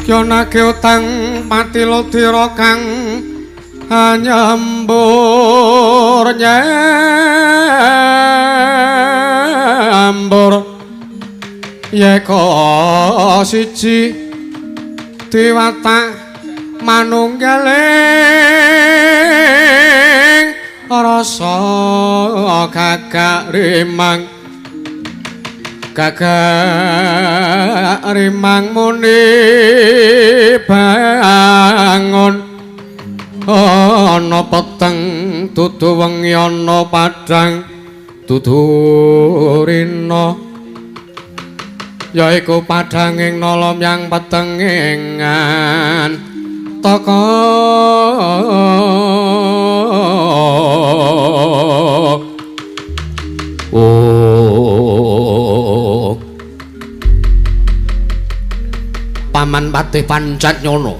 Kyonake utang pati lodira kang nyembur nyembur yeka siji diwatak manunggaling rasa gagak rimang gagak rimang muni bangun ana peteng dudu wengi ana padhang dudu rina yaiku padhanging nala yang petenging antaka. Oh. Paman Patih Pancat Nyono.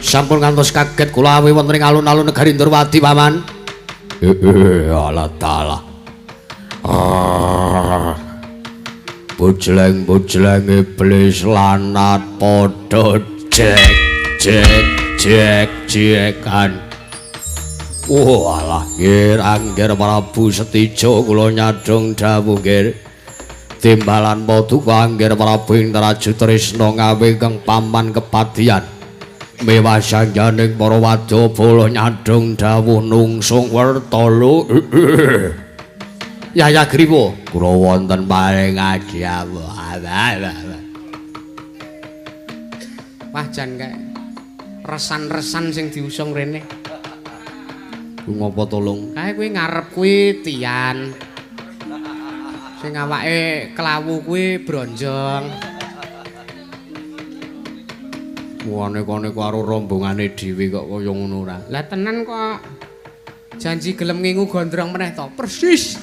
Sampun ngantos kaget kula awi wonten ing alun-alun negari Ndorowati, Paman. Allah taala. Bojleng-bojleng iblis lanat padha jek jek jek jekan. Oh alah nggir angger Prabu Setijo kula nyadhong dawuh nggir. Timbalan paduka angger Prabu ing Traju Tresna ngawe ingkang paman kepadian. Mewah sanjaning para wadya bala nyadhong dawuh nungsung wertala. Yaya Griwa kula wonten paring adhawuh. Wah jan kae resan-resan sing diusung rene. Ngopo tolong? Kae kuwi ngarep kuwi Tian. Sing awake klawu kuwi bronjong. Wane-kone karo rombongane dhewe kok kaya ngono ora. Lah tenan kok. Janji gelem ngingu gondrong meneh to. Persis.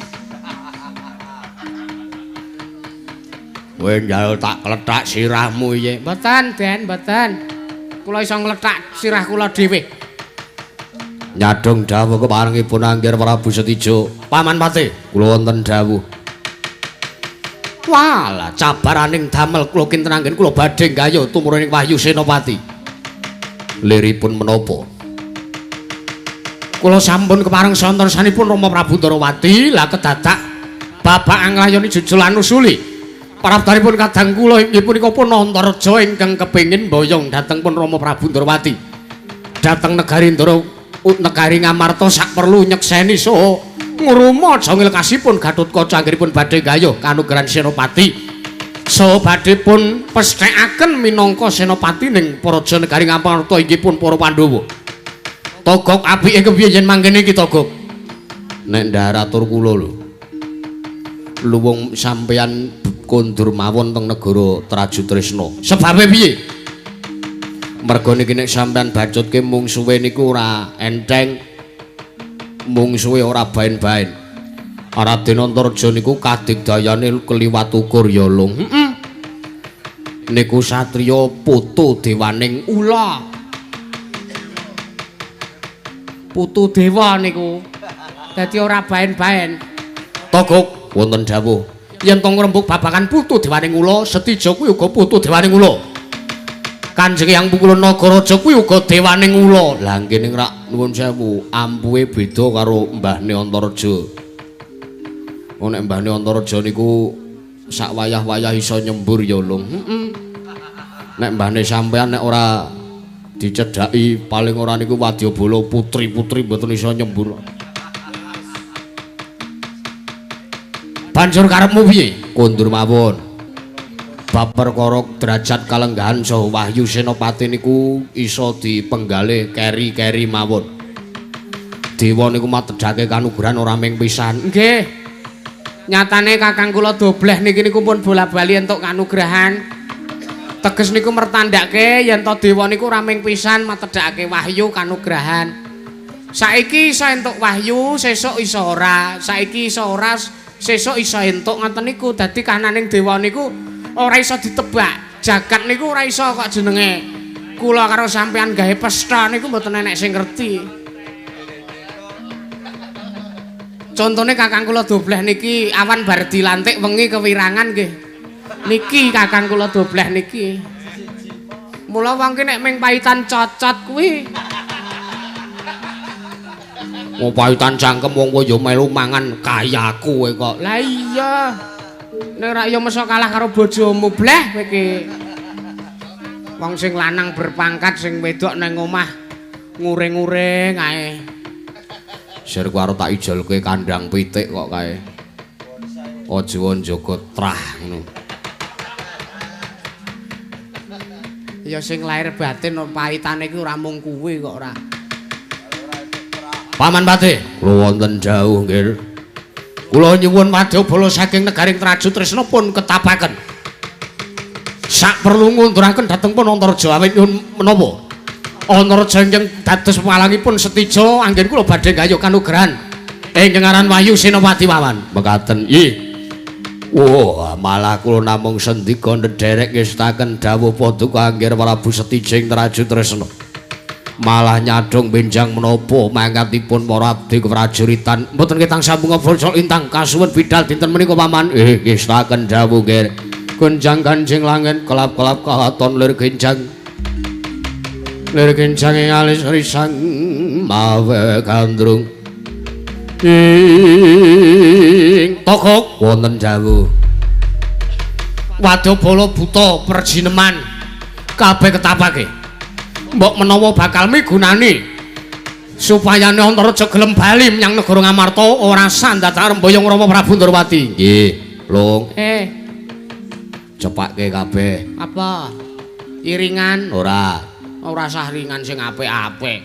Kowe njaluk tak klethak sirahmu piye? Mboten, Den, mboten. Kula iso nglethak sirah kula dhewe. Nyadhong dawuh keparengipun Angger Prabu Setijo. Paman Patih, kula wonten dawuh. Walah, cabaraning damel kula kinten anggen kula badhe nggayuh tumurun ing Wahyu Senopati. Liripun menapa? Kula sampun kepareng santosanipun Rama Prabu Ndorowati, lah kedadak babak anglayoni jujul anusuli. Parabdanipun kadang kula inggih punika Punantareja ingkang kepengin mboyong dhateng pun Rama Prabu Ndorowati. Dhateng negari Ndara negari Ngamarta sak perlu nyekseni saha ngruma jangil kasipun Gatotkaca anggenipun badhe gayuh kanugrahan Senopati. Saha badhe pun pesthekaken minangka senopati ning Praja Negari Ngamarta inggih pun para Pandhawa. Togok apike kepiye yen mangkene iki Togok? Nek ndhar atur kula lho. Luwung sampeyan kondur mawon teng negara Trajutrisna. Sebabe piye? Merga niki nek sampeyan bacutke mungsuhe niku ora enteng. Mungsuhe ora baen-baen. Raden Antarja niku kadigdayane keliwat ukur ya lung. Heeh. Niku satriya putu dewaning ula. Putu dewa niku. Dadi ora baen-baen. Togok wonten dawuh. Yen to ngrembug babagan putu dewaning ula, Setija kuwi uga putu dewaning ula. Kanjeng Hyang Pungkula Nagaraja kuwi uga dewaning ula. Lah ngene rak nuwun sewu, ampuhe beda karo Mbahne Antarja. Oh nek Mbahne Antarja niku sak wayah-wayah iso nyembur ya lung. Heeh. Nek mbahne sampean nek ora dicedhaki paling ora niku wadyabala putri-putri mboten iso nyembur. Banjur karepmu piye? Kondur mawon. Bab perkara derajat kalenggahan saha wahyu senopati niku iso dipenggalih keri-keri mawon. Dewa niku matedhake kanugrahan ora ming pisan. Nggih. Nyatane kakang kula dobleh niki niku pun bola-bali entuk kanugrahan. Teges niku mertandhake yen to dewa niku ora ming pisan matedhake wahyu kanugrahan. Saiki iso entuk wahyu, sesuk iso ora. Saiki iso ora, sesuk iso entuk ngoten niku. Dadi kananing dewa niku ora iso ditebak. Jagat niku ora iso kok jenenge kula karo sampean gawe pesta niku mboten enek sing ngerti. Contone kakang kula dobleh niki awan bar dilantik wengi kewirangan nggih. Niki kakang kula dobleh niki. Mula wong ki nek ming paitan cocot kuwi. Wong paitan cangkem wong kowe ya melu mangan kayaku kowe kok. Lah iya. Nek ora ya meso kalah karo bojomu bleh kowe iki. Wong sing lanang berpangkat sing wedok nang omah nguring-nguring ae. Sir ku arep tak ijolke kandang pitik kok kae. Aja njaga trah ngono. Ya sing lahir batin paitane iki ora mung kuwi kok ora. Paman Patih, kula wonten jauh nggih. Kula nyuwun wadyabala saking negaring Trajutrisna pun ketapaken. Sak perlu ngunduraken dhateng pun Antarja awit nyuwun menapa? Antarja ingkang dados palangipun Setija anggen kula badhe gayuh kanugrahan ingkang aran Wahyu Senopati Wawan. Mekaten. Nggih. Wah, malah kula namung sendika ndherek ngestaken dawuh paduka Anggir Prabu Setija ing Trajutrisna. Malah nyadong benjang menapa mangkatipun para abdi keprajuritan. Mboten ketang sambung basa lintang kasuwun bidal dinten menika paman. Ngestaken dawuh nggih. Gonjang ganjing langit kelap-kelap katon lir genjang. Lir genjang ing alis risang mawe gandrung. Ing tokok wonten dawuh. Wadyabala buta perjineman kabeh ketapake. Mbok menawa bakal migunani supayane Antarja gelem bali menyang negara Ngamarta ora sandadak remboyong Rama Prabu Ndorowati. Nggih, Lung. Cepake kabeh. Apa? Iringan? Ora. Ora sah ringan sing apik-apik.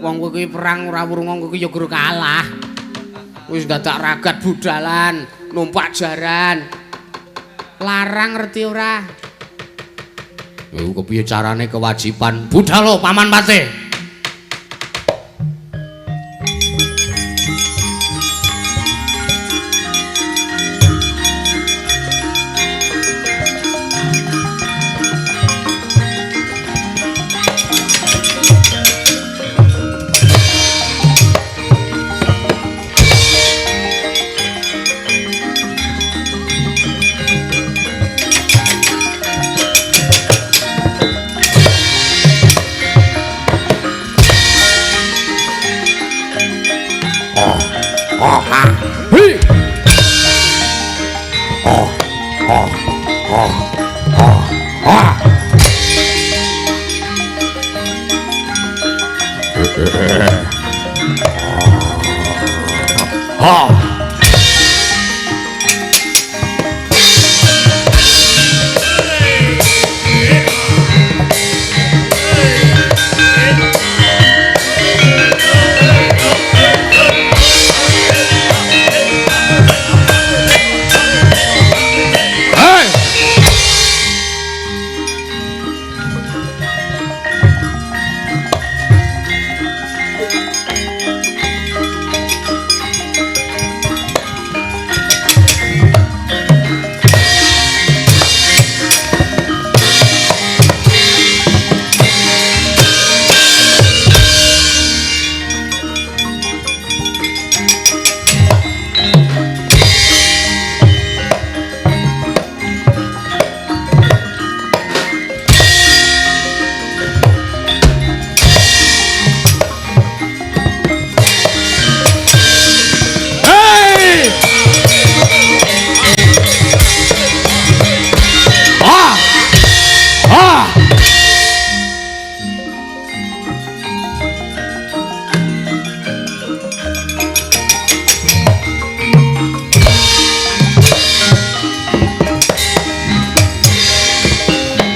Wong kowe iki perang ora wurung wong kowe iki ya gur kalah. Wis dadak ragat budalan, numpak jaran. Larang ngerti ora? Iku kepiye carane kewajiban budal Paman Patih.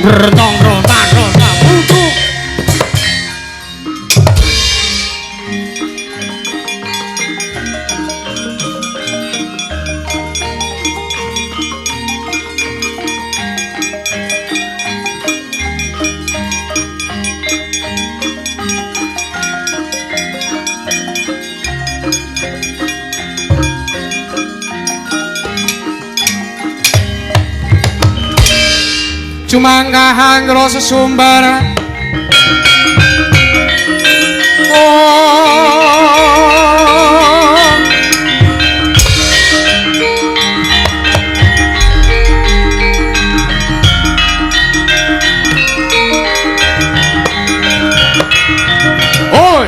Bertong rotan rotan putu. Jumangkahan rasa sumber. Oh, oi.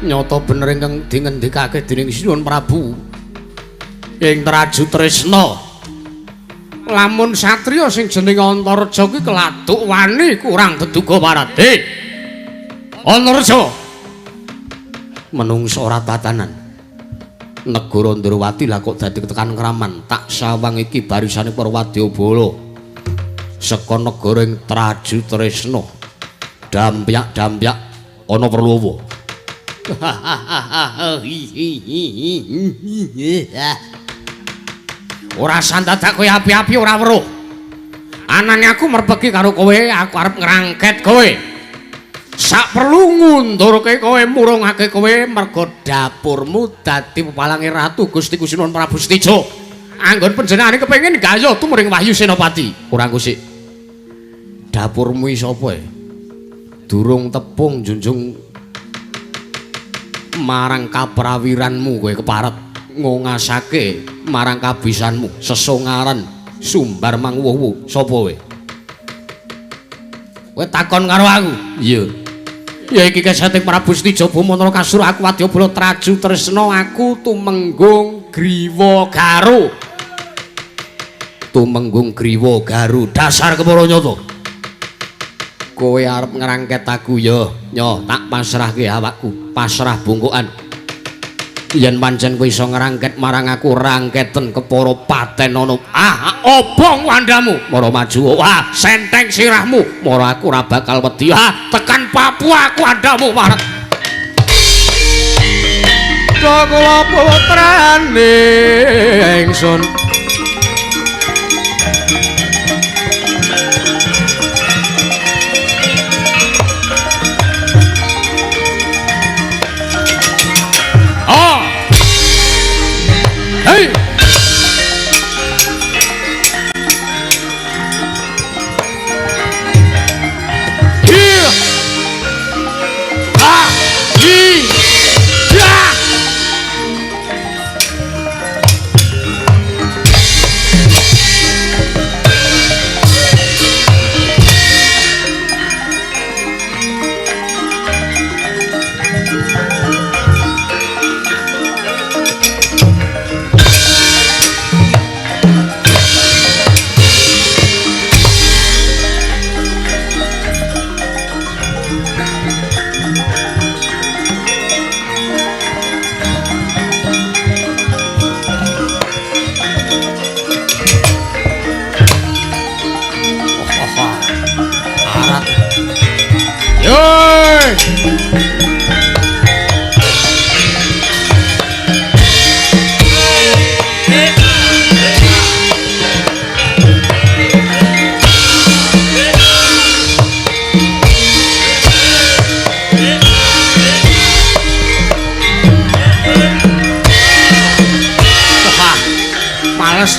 Nyata bener ingkang dingendikake dening Sinuwun Prabu ing Traju Tresna. Lamun satriya sing jenenge Antareja kuwi keladuk wani kurang deduga parade. Antareja menungsa ora tatanan. Negara Ndrawati lah kok dadi tekan kraman. Tak sawang iki barisane para wadyabala saka negara ing Traju Tresna. Dampyak-dampyak ana perlu apa? Ora sandadak kowe api-api ora weruh. Anane aku merpeki karo kowe, aku arep ngrangket kowe. Sak perlu ngundurke kowe, murungake kowe mergo dapurmu dadi pepalange Ratu Gusti Sinuwun Prabu Setija. Anggon panjenengane kepengin gaya tumring Wahyu Senopati. Ora kusik. Dapurmu iki sapa e? Durung tepung junjung marang kaprawiranmu kowe keparet ngongasake marang kabisanmu sesongaran sumbar mangwuwu sapa kowe? Kowe takon karo aku? Iya. Ya iki keseting Prabu Setija Bumantara Kasura aku wadyabala Traju Tresna aku Tumenggung Griwa Garu. Tumenggung Griwa Garu dasar kepara nyata. Kowe arep ngrangket aku ya, nyo tak pasrahke awakku, pasrah bungkukan. Yen pancen kowe iso ngrangket marang aku, rangketen kepara paten ana. Ah, obong wandamu, mara maju. Wah, senteng sirahmu, mara aku ora bakal wedi. Ah, tekan Papua aku andamu marek. Kula putrane ingsun. Hey! Hi! Ah! Hi! Ya!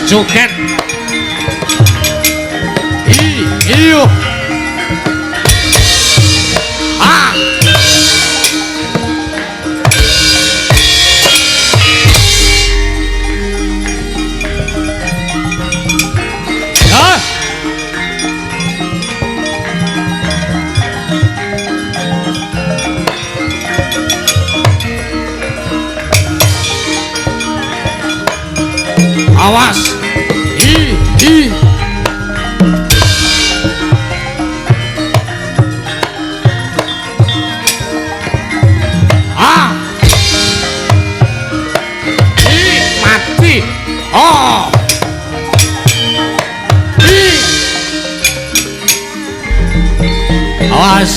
Joget. Iya. Iya. Ah. Ah. Awas. I i. Ah. I mati. Oh. I. Awas.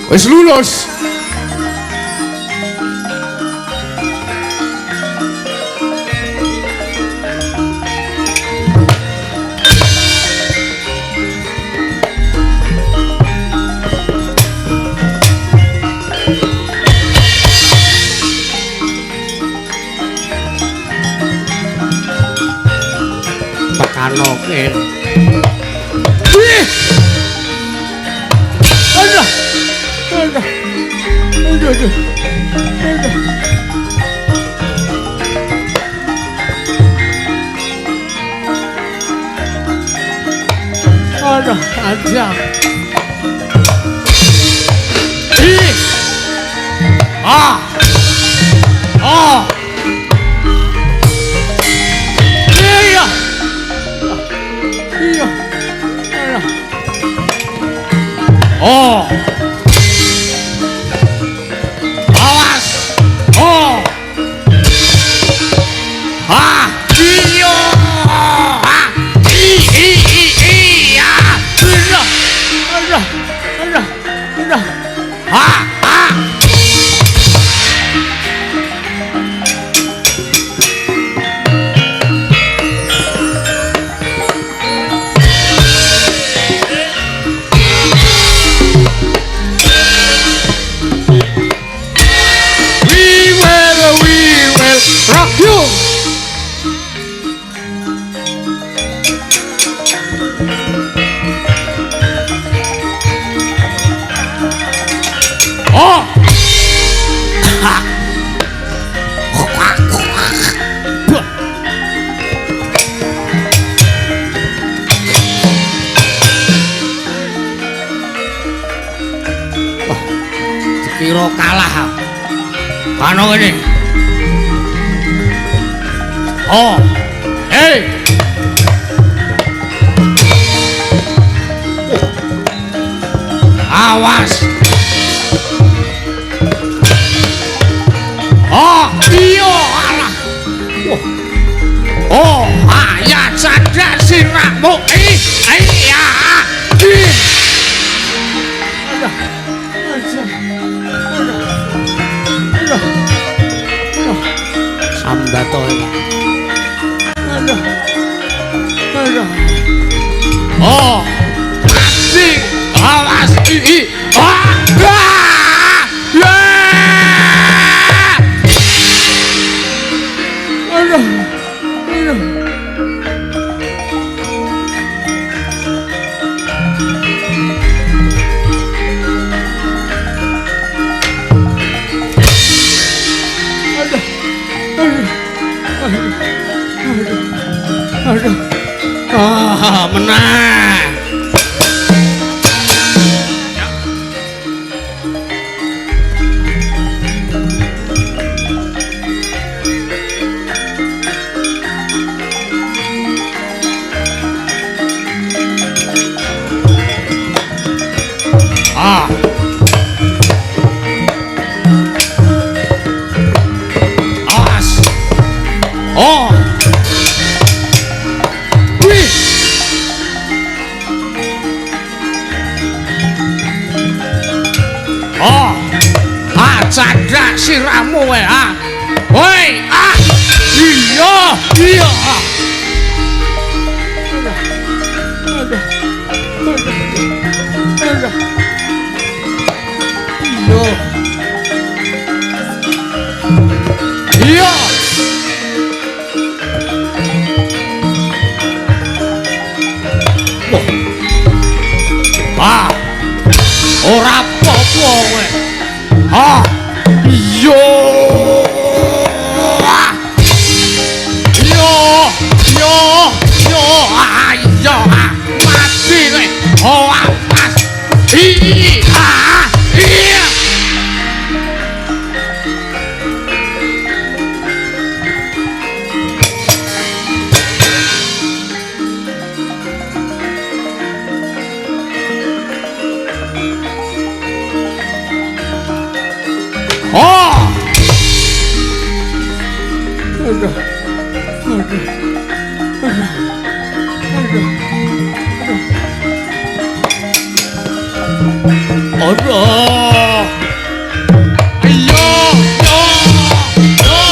Wis lulus. Tekano kene. Wih. Aduh. Aduh. Aduh, aduh. Aduh. Aduh, aja. Ih. Ah. Oh. Iya. Iya. Aduh. Oh. Awas. Oh. Ah, iya. Ah, i i i i ya. Aduh. Aduh. Aduh. Aduh. Ah, ah. We will rock you. Oh. Wah, dikira kalah. Kano ngene. Oh. Hey. Awas. Oh, iya alah. Wah. Oh, ayah sadar sirahmu. Eh, iya. Ih. Aduh. Aduh. Aduh. Aduh. Aduh. Sambato. Aduh. Aduh. Oh. Mati. Awas. I i. Ah. Ah. Ya. Aduh. Aduh. Aduh. Aduh. Aduh. Aduh. Aduh. Ah, menang. Ah. Awas. Oh. Wih. Oh. Ah, candra siramu we, ah. Aduh. Aduh. Yo. Iya. Wah. Ah. Ora apa-apa kowe. Ah. Iya. Ah. Yo. Yo. Yo. Ah, iya. Ah. Mati kowe. Oh, pas. Ah. Iya. Oh! Aduh. Aduh. Aduh. Aduh. Aduh. Ayo, yo, yo.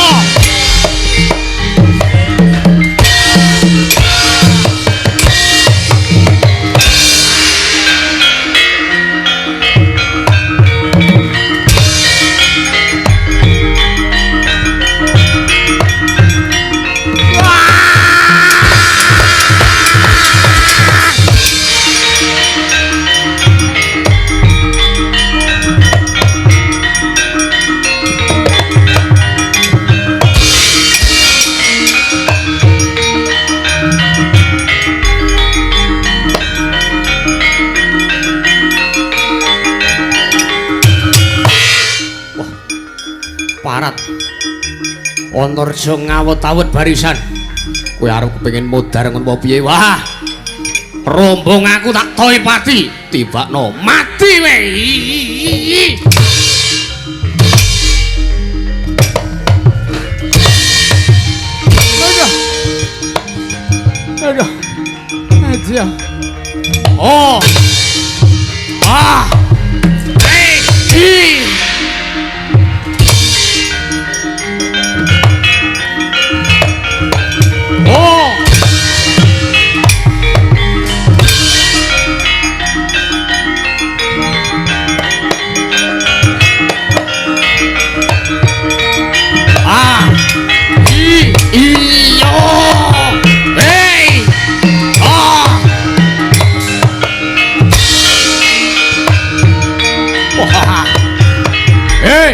Parat. Antarja ngawut-awut barisan. Kowe arep kepengin modar ngono apa piye? Wah. Rombong aku tak toy pati, tibakno mati we. Aduh. Aduh. Aja. Oh. Ah. Hei. Hi. Oh. Ah. I. Iyo. Hey. Ah. Wah. Hey.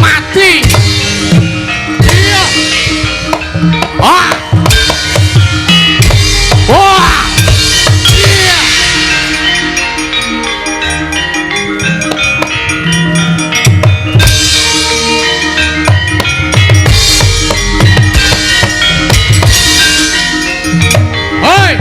Mati. Iya. Ah. Wah. Iya. Hei.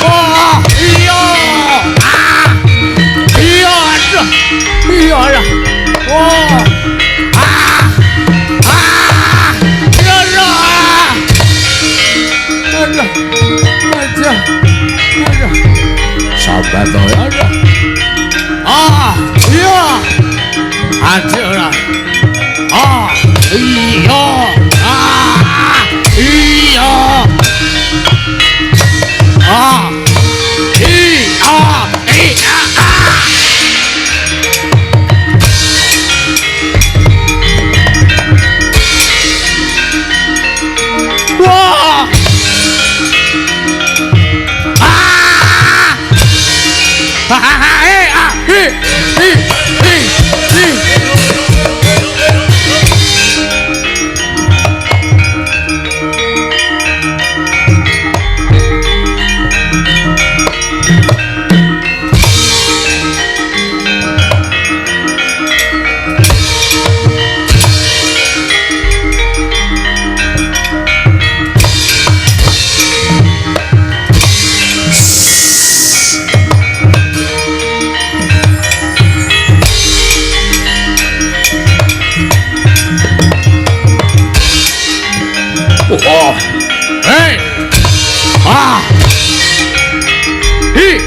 Oh, iya. Ah. Iya, aduh. Iya lah. Oh. Ah. Ah. Iya lah. Aduh. Aja. Aduh. Sabar to ya. Aduh. Ah, iya. Aduh lah. Ah, iya. Ah, iya. Ah. I, ah, I, ah, ah. Wah. Ah. Ha ha ha, eh, ah, hi, hi, hi, hi. Oh. Hei. Ah. Hi.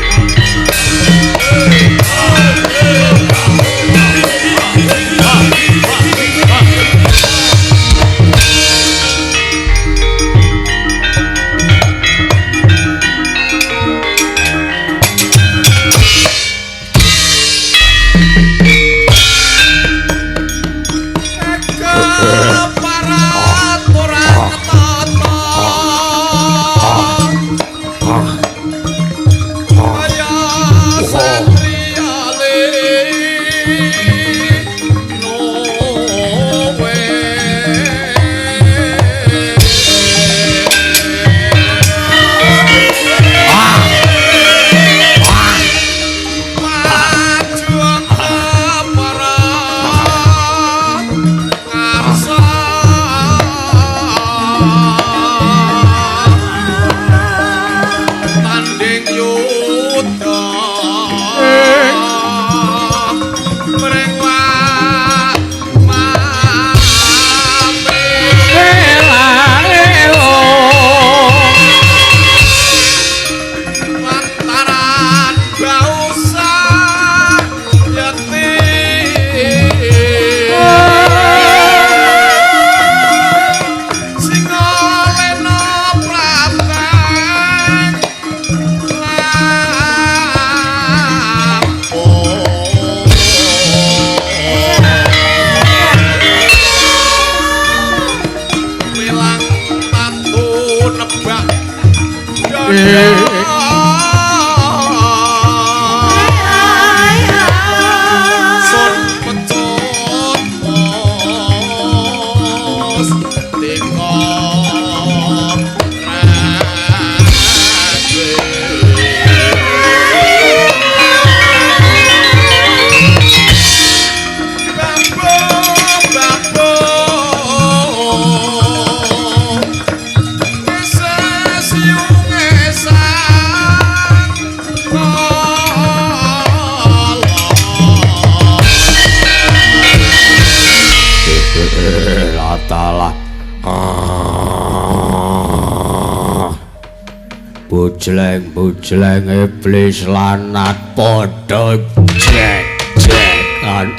Bujleng-bujleng iblis lanat padha jek-jekan.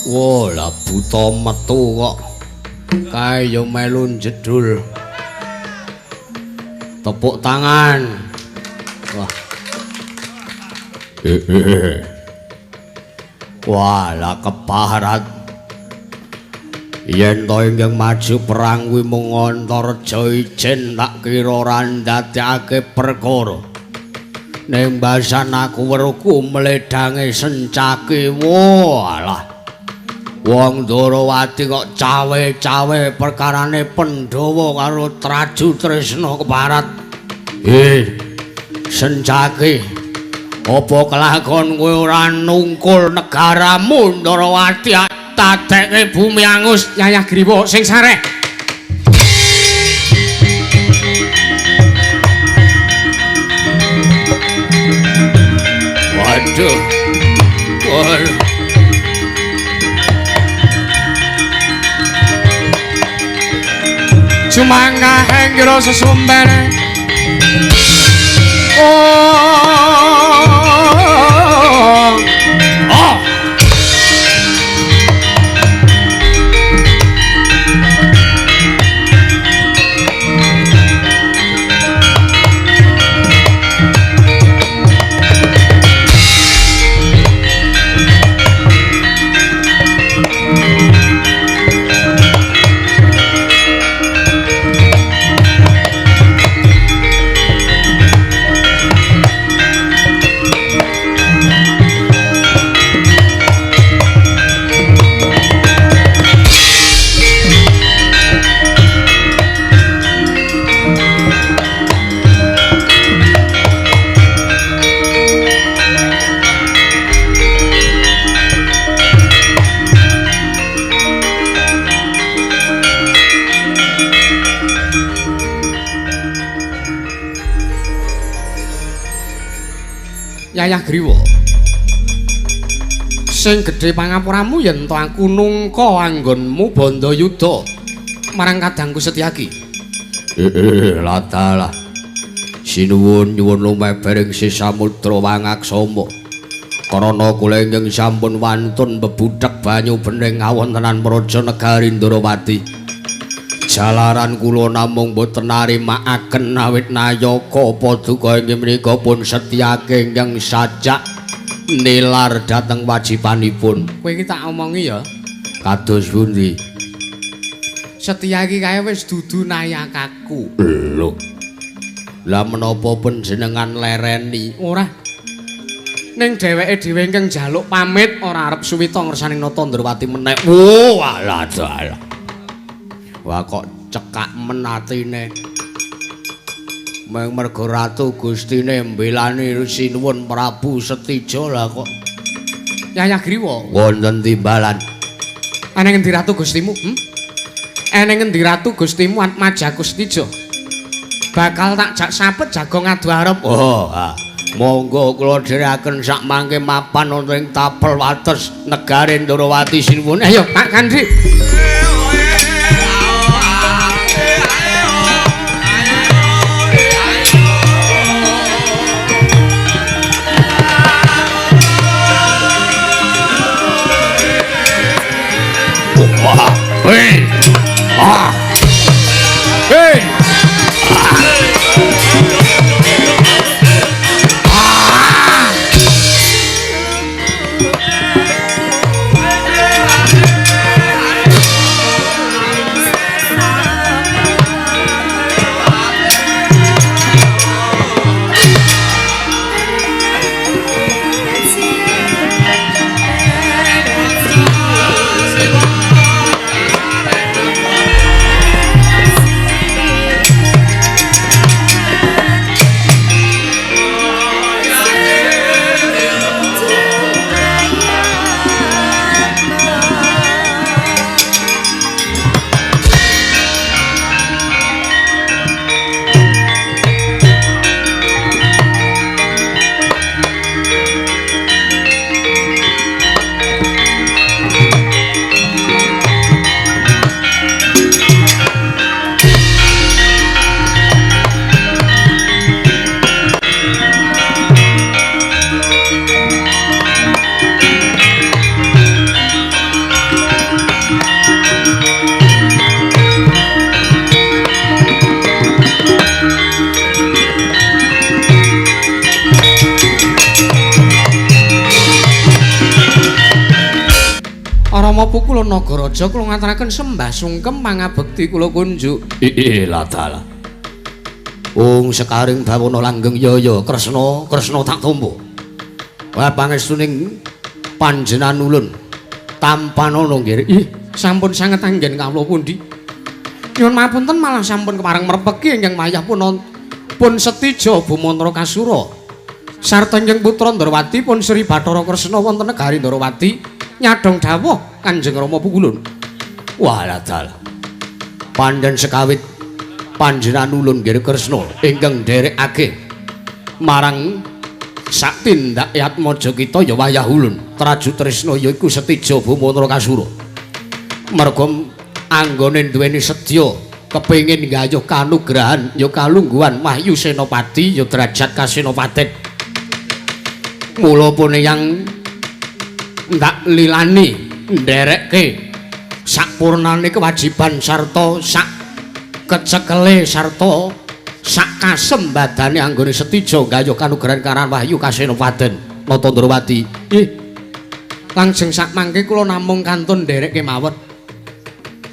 Wah, lah buta metu kok. Kae ya melu jedul. Tepuk tangan. Wah. Wah, lah keparat. Yen to ingkang maju perang kuwi mung Antareja ijen tak kira ora ndadekake perkara. Ning basan aku weruhku mledhange sencaki. Walah. Wong Ndorowati kok cawe-cawe perkarane Pandhawa karo Traju Tresna keparat. Sencaki. Apa kelakon kowe ora nungkul negaramu Ndorowati? Tadekke bumi angus Yayah Griwa sing sareh. Waduh. Waduh. Sumangga henggra sesumbene. Oh. Oh. Yayah Griwa. Sing gedhe pangapuramu yen to aku nungka anggonmu Bandayuda. marang kadangku Setyaki. Ladalah. Sinuwun nyuwun lumebering sisamudra wangaksama. Karana kula ingkang sampun wantun bebudhek banyu bening kawontenan praja negari Ndrawati. Jalaran kula namung boten narimakaken awit nayaka paduka inggih menika pun Setyaki ingkang sajak nilar dhateng wajibanipun. Kowe iki tak omongi ya. Kados pundi? Setyaki kae wis dudu nayakaku. Lho. Lah menapa panjenengan lereni? Ora. Ning dheweke dhewe ingkang njaluk pamit ora arep suwita ngersaning Nata Ndrawati meneh. Wo, alah dalah. Wah kok cekak men atine. Meng merga Ratu Gustine mbelani Sinuwun Prabu Setija lah kok. Yayah Griwa. Wonten timbalan. Eneng endi Ratu Gustimu? Eneng endi Ratu Gustimu Atmajaku Setija? Bakal tak jak sapet jago ngadu arep. Oh, ha. Monggo kula dherekaken sak mangke mapan wonten ing tapel wates negari Ndrawati sinuwun. Ayo tak kandhi. Wah. Hei. Ah. Hei. Rama Pukula Nagaraja kula ngaturaken sembah sungkem pangabekti kula kunjuk. Ladalah. Wong sekaring bawana langgeng yaya Kresna, Kresna tak tampa. Wah pangestuning panjenengan ulun tampanana nggih. Ih, sampun sanget anggen kawula pundi. Nyuwun mapunten malah sampun kepareng merpeki ingkang wayah pun Setija Bumantra Kasura. Sarta ingkang putra Ndrawati pun Sri Bathara Kresna wonten negari Ndrawati. Nyadong dawuh Kanjeng Rama Pukulun. Wah ladalah. Panjen sekawit panjenengan ulun nggih Kresna ingkang nderekake marang sak tindak Atmaja kita ya wayah ulun Traju Tresna yaiku Setija Bumantra Kasura. Merga anggone duweni sedya kepengin nggayuh kanugrahan ya kalungguhan Wahyu Senopati ya derajat Kasenopaten. Mula pun yang ndak lilani nderekke sakpurnane kewajiban sarta sak kecekele sarta sak kasembadane anggone Setija nggayuh kanugrahan karan Wahyu Kasenopaten Nata Ndrawati. Ih, langjeng sak mangke kula namung kantun nderekke mawon.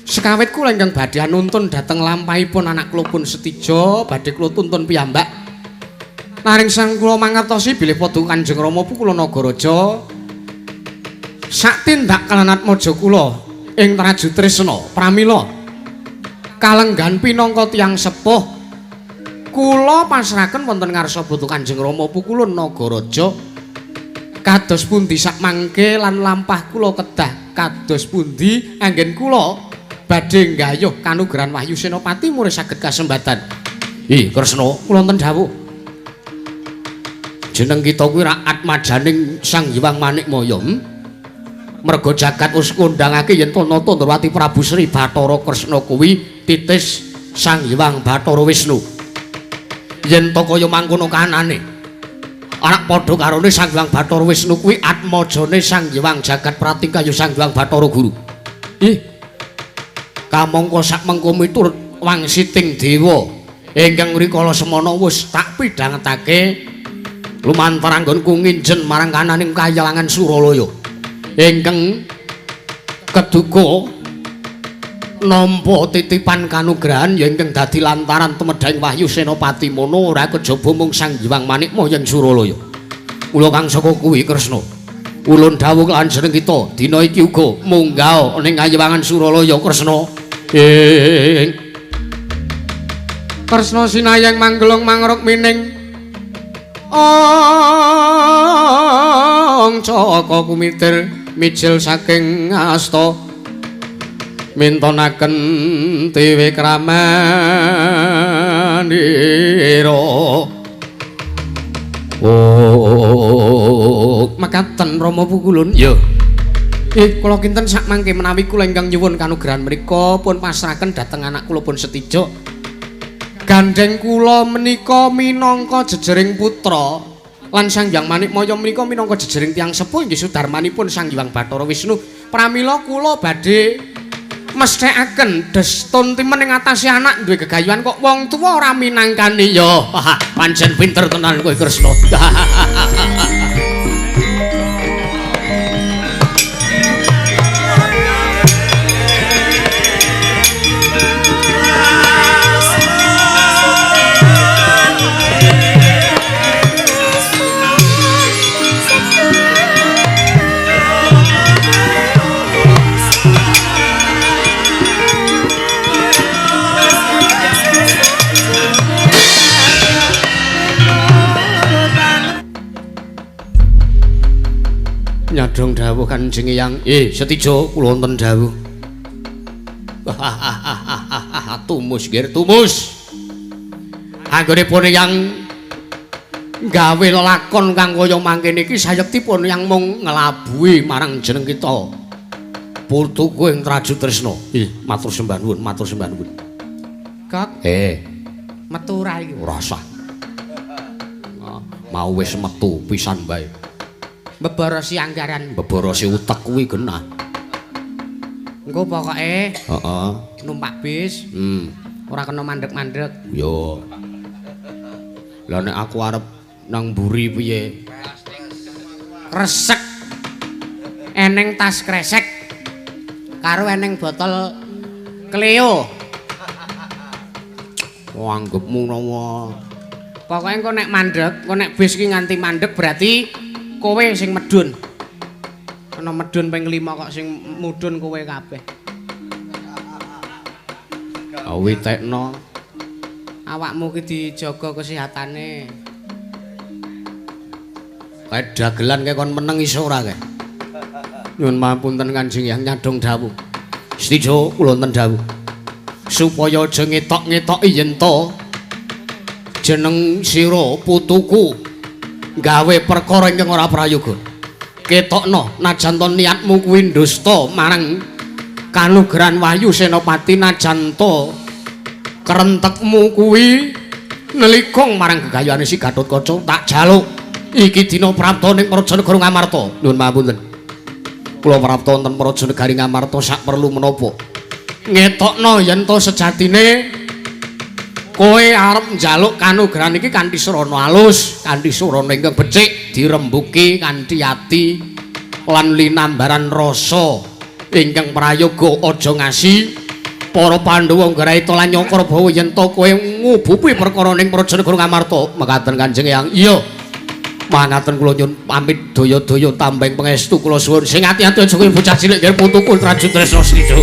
Sekawit kula ingkang badhe anuntun dhateng lampahipun anak kula pun Setija badhe kula tuntun piyambak. Naring sang kula mangertosi bilih paduka Kanjeng Rama Pukula Nagaraja sak tindak kalan atmaja kula ing Traju Tresna pramila kalenggan pinangka tiyang sepuh kula pasrahaken wonten ngarsa putu Kanjeng Rama Pukulun Nagaraja kados pundi sak mangke lan lampah kula kedah kados pundi anggen kula badhe nggayuh kanugrahan Wahyu Senopati murih saged kasembatan. Ih Kresna kula wonten dawuh jeneng kita kuwi ra atmajaning Sang Hyang Manikmaya. Merga jagat wis ngundangake yen to Nata Ndrawati Prabu Sri Bathara Kresna kuwi titis Sang Hyang Bathara Wisnu. Yen to kaya mangkono kanane, anak padha karone Sang Hyang Bathara Wisnu kuwi atmajane Sang Hyang Jagat Pratingkah ya Sang Hyang Bathara Guru. Ih. Kamangka sak mengko miturut wangsiting dewa ingkang rikala semana wis tak pidhangetake lumantar anggonku nginjen marang kananing kayalangan Suralaya. Ingkang keduga nampa titipan kanugrahan ya ingkang dadi lantaran tumedhahing wahyu Senopati Mono ora kejaba mung Sang Hyang Manikmaya ing Suralaya. Kula kang saka kuwi Kresna. Ulun dawuh lan jeneng kita dina iki uga munggah ning kayiwangan Suralaya Kresna. Ing Kresna sinayang manggelung mangruk mining ong caka kumitir mijil saking asta mintonaken tiwi kramanira. Oh, mekaten Rama Pukulun. Ya. Kula kinten sak mangke menawi kula ingkang nyuwun kanugrahan menika pun pasrahaken dhateng anak kula pun Setijo. Gandheng kula menika minangka jejering putra lan Sang Hyang Manikmaya menika minangka jejering tiyang sepuh inggih sudarmanipun Sang Hyang Bathara Wisnu. Pramila kula badhe mesthekaken destun timen ing atase anak duwe gegayuhan kok wong tuwa ora minangkani. Ya, pancen pinter tenan kowe Kresna. Nyadong dawuh Kanjeng Eyang. Setijo kula wonten dawuh. Tumus nggih, tumus. Anggonipun Eyang gawe lelakon kang kaya mangkene iki sayektipun Eyang mung nglabuhi marang jeneng kita. Putuku ing Traju Tresna. Matur sembah nuwun, matur sembah nuwun. Kok? Metu ora iki? Ora usah. Mau wis metu pisan bae. Beborosi anggaran, beborosi utek kuwi genah. Engko pokoke heeh, numpak bis. Ora kena mandek-mandek. Yo. Lah nek aku arep nang mburi piye? Kresek. Eneng tas kresek karo eneng botol Cleo. Oh, anggepmu nawa? Pokoke engko nek mandek, engko nek bis iki nganti mandek berarti kowe sing medun. Ana medun ping 5 kok sing mudun kowe kabeh. Awitekno. Awakmu ki dijaga kesehatane. Kae dagelan kae kon meneng iso ora kae? Nyuwun pamunten Kanjeng Hyang nyadong dawuh. Setijo kula wonten dawuh. Supaya aja ngetok-ngetoki yen to jeneng sira putuku gawe perkara ingkang ora prayoga. Ketokno najan to niatmu kuwi ndusta marang kanugrahan Wahyu Senopati, najan to kerentekmu kuwi nelikung marang gegayuhane si Gatotkaca, tak jaluk iki dina prapta ning Praja Negara Ngamarta. Nyuwun pamunten. Kula prapta wonten Praja Negari Ngamarta sak perlu menapa? Ngetokno yen to sejatine kowe arep njaluk kanugrahan iki kanthi srana alus, kanthi srana ingkang becik, dirembuki kanthi ati lan linambaran rasa ingkang prayoga. Aja ngasi para Pandhawa Nggraita lan Nyakrabawa yen to kowe ngubupi perkara ning Praja Negara Ngamarta. Mekaten Kanjeng Eyang. Iya. Mangaten kula nyuwun pamit daya-daya tambeng pangestu kula suwun. Sing ati-ati aja kowe bocah cilik nggih putuku Traju Tresna Srijo.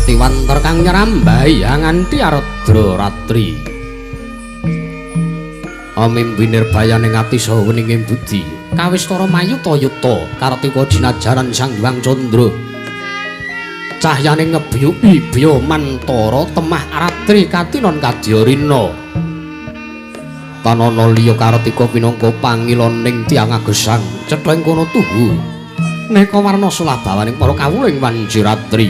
Atiwanter kang nyerambahi nganti ardra ratri. Amimpi nirbayaning ati saha weninging budi. Kawistara mayuta-yuta kartika jinajaran Sang Hyang Candra. Cahyane ngebyuki bya mantara temah ratri katinon kadya rina. Tanana liya kartika pinangka pangiloning tiyang agesang cetha ing kono tuhu. Neka warna solah bawaning para kawuling wanci ratri.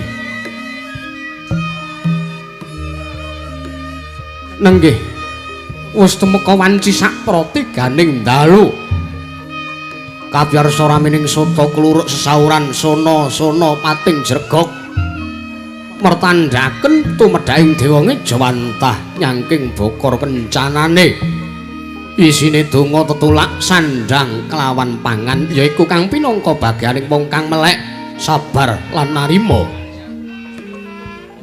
Nenggih wis tumeka wanci sak pratiganing dalu. Kabyarsa ramining sata kluruk sesauran sona-sona pating jregok mertandhaken tumedhaing dewa ngejawantah nyangking bokor kencanane. Isine donga tetulak sandhang kelawan pangan yaiku kang pinangka bagianing wong kang melek sabar lan narima.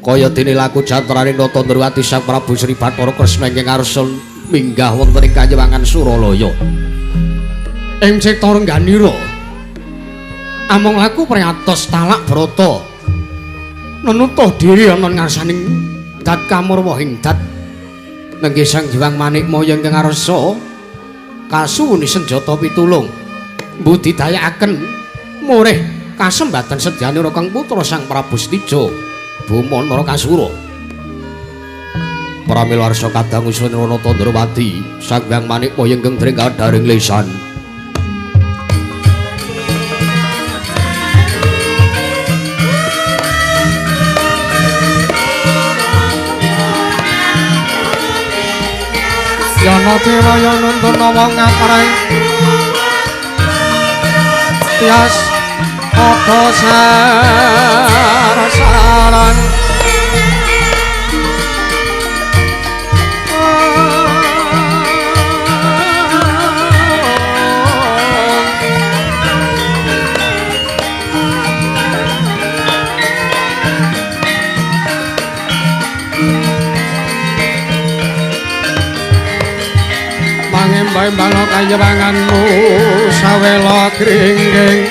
Kaya dene laku jatrane Nata Ndrawati Sang Prabu Sri Bathara Kresna ingkang ngarsa minggah wonten ing Kanyewangan Suralaya. Ing cipta rengganira amung laku priyatos talak brata nenutuh diri ana ngarsaning dat kamurwa ing dat. Nenggih Sang Hyang Manikmaya ingkang ngarsa kasuwuni senjata pitulung mbudidayakaken murih kasembadan sedyanira kang putra Sang Prabu Setija Boma Narakasura. Pramila arsa kadang usun Nata Ndrawati Sang Hyang Manikmaya ingkang dringkadaring lesan. Yana dewa ya nuntun wong ngapreng tias padha sarasaran. Mangembang kanyewanganmu sawela gringging.